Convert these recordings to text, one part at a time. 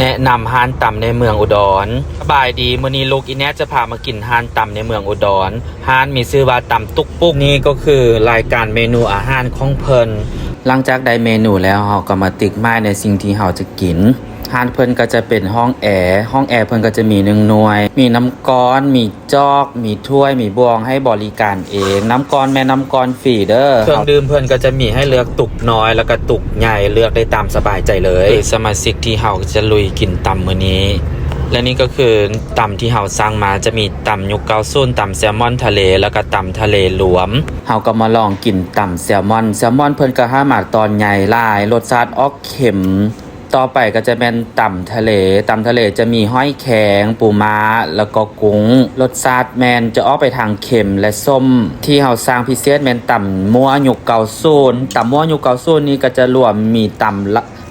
ແນະນຳຮ້ານຕຳໃນເມືອງອຸດອນ. ສະບາຍດີ, ມື້ນີ້ລູກອີແນດຈະພາມາກິນຮ້ານຕຳໃນເມືອງອຸດອນ. ຮ້ານມີຊື່ວ່າຕຳຕຸກປຸກ. ນີ້ກໍຄືລາຍການເມນູອາຫານຂອງເພິ່ນ. ຫຼັງຈາກໄດ້ເມນູແລ້ວ, ເຮົາກໍມາຕິກໝາຍໃນສິ່ງທີ່ເຮົາຈະກິນ. ຮ້ານເພິ່ນກໍຈະເປັນຫ້ອງແອ, ຫ້ອງແອເພິ່ນກໍຈະມີໜຶ່ງໜ່ວຍ, ມີນ້ຳກ້ອນ, ມີຈອກ, ມີຖ້ວຍ, ມີບ່ວງໃຫ້ບໍລິການເອງ. ນ້ຳກ້ອນແມ່ນນ້ຳກ້ອນຟຣີເດີ. ເຄື່ອງດື່ມເພິ່ນກໍຈະມີໃຫ້ເລືອກຕຸກນ້ອຍ ແລ້ວກໍຕຸກໃຫຍ່, ເລືອກໄດ້ຕາມສະບາຍໃຈເລີຍ. ຄືສະມາຊິກທີ່ເຮົາຈະລຸຍກິນຕຳມື້ນີ້. ແລະນີ້ກໍຄືຕຳທີ່ເຮົາສັ່ງມາ, ຈະມີຕຳຍຸກເກົ້າສູນ, ຕຳແຊລມອນທະເລ ແລ້ວກໍຕຳທະເລລວມ. ເຮົາກໍມາລອງກິນຕຳແຊລມອນ. ແຊລມອນເພິ່ນກໍຫາມາຕອນໃຫຍ່ຫຼາຍ, ລົດຊາດອອກເຄັມ. ຕໍ່ໄປກໍຈະແມ່ນຕຳທະເລ. ຕຳທະເລຈະມີຫອຍແຄງ, ປູມ້າ ແລ້ວກໍກຸ້ງ. ລົດຊາດແມ່ນຈະອອກໄປທາງເຄັມ ແລະ ສົ້ມ. ທີ່ເຮົາສັ່ງພິເສດແມ່ນຕຳມົ້ວຍຸກເກົ້າສູນ. ຕຳມົ້ວຍຸກເກົ້າສູນນີ້ກໍຈະລວມມີຕຳ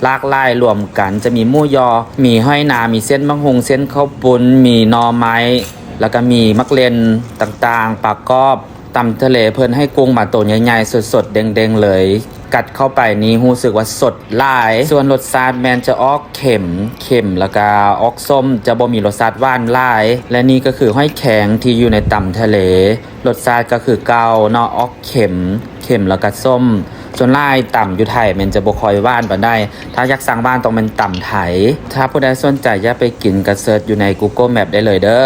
ຫຼາກຫຼາຍລວມກັນ, ຈະມີໝູຍໍ່, ມີຫອຍນາ, ມີເສັ້ນໝາກຫຸ່ງ, ເສັ້ນເຂົ້າປຸ້ນ, ມີໜໍ່ໄມ້, ແລ້ວກໍມີໝາກເລັ່ນຕ່າງໆ, ປາກອບ. ຕຳທະເລເພິ່ນໃຫ້ກຸ້ງມາໂຕໃຫຍ່ໆ ສົດໆ ເດ້ງໆ ເລີຍ. ກັດເຂົ້າໄປນີ້ຮູ້ສຶກວ່າສົດຫຼາຍ. ສ່ວນລົດຊາດແມ່ນຈະອອກເຄັມ, ເຄັມ ແລ້ວກະອອກສົ້ມ, ຈະບໍ່ມີລົດຊາດຫວານຫຼາຍ. ແລະນີ້ກໍຄືຫອຍແຄງທີ່ຢູ່ໃນຕຳທະເລ. ລົດຊາດກໍຄືເກົ່າເນາະ, ອອກເຄັມ, ເຄັມ ແລ້ວກະສົ້ມ. ສ່ວນຫຼາຍຕຳຢູ່ໄທແມ່ນຈະບໍ່ຄ່ອຍຫວານປານໃດ. ຖ້າຢາກສັ່ງຫວານຕ້ອງແມ່ນຕຳໄທ. ຖ້າຜູ້ໃດສົນໃຈຢາກໄປກິນກໍເສີດຢູ່ໃນ Google Map ໄດ້ເລີຍເດີ.